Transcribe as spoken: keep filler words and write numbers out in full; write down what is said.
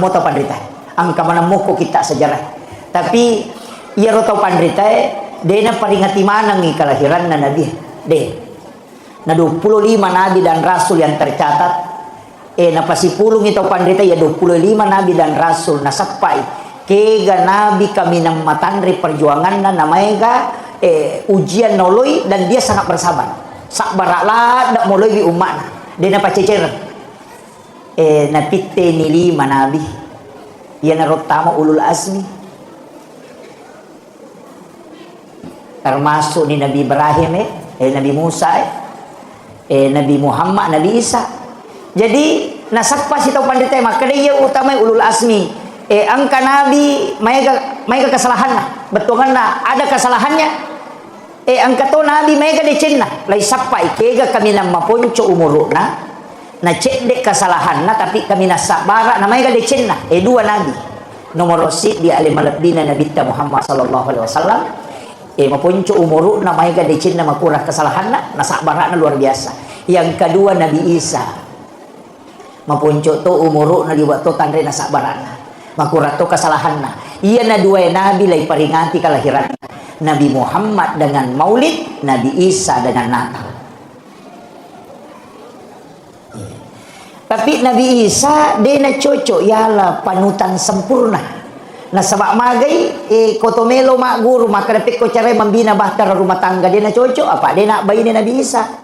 Mo tau panritae. Engka maneng moko kitta sejarah. Tapi iyaro tau panritae de' naperingati manengngi kelahiranna Nabi. De'. Na dua puluh lima nabi dan rasul yang tercatat, eh, napasipulungngi tau panritae iya dua puluh lima nabi dan rasul nasappai. Kega nabi kaminang matanre perjuanganna namaega, eh, ujian naoloi dan dia sangat bersabar. Sabbara' ladde' moloiwi umma'na. De' napacecereng. Eh, napitteni lima nabi. Iyanaro tama ulul azmi. Termasuk ni Nabi Ibrahim, eh, eh, Nabi Musa, eh, eh, Nabi Muhammad, Nabi Isa. Jadi, nasappa sitau panritae makkeda iya utamai ulul azmi. Eh, engka nabi maega, maega kesalahanna. Bettuanganna ada kesalahannya. Eh, engka to nabi maega decenna, laisappai kega kaminang maponco umuru'na, na cedde' kesalahanna, tapi kaminang sabbara' na maega decenna. Eh, dua nabi. Nomoro siddi ale malebbina Nabitta Muhammad sallallahu alaihi wasallam. Eh, maponco umuru'na maega decenna makurang kesalahanna, na sabbara'na luar biasa. Yang kedua Nabi Isa. Maponco to umuru'na liwa' to tanre na sabbara'na. Makurang to kesalahanna. Iyana duae nabi laiperingati kelahiranna. Nabi Muhammad dengan Maulid, Nabi Isa dengan Natal. Tapi Nabi Isa de' nacocok yala panutan sempurna. Nasaba' magai, eh, ko to melo magguru, makkeda pekko carae mambina bahtera rumah tangga, de' nacocok, apa de' nabbaine Nabi Isa.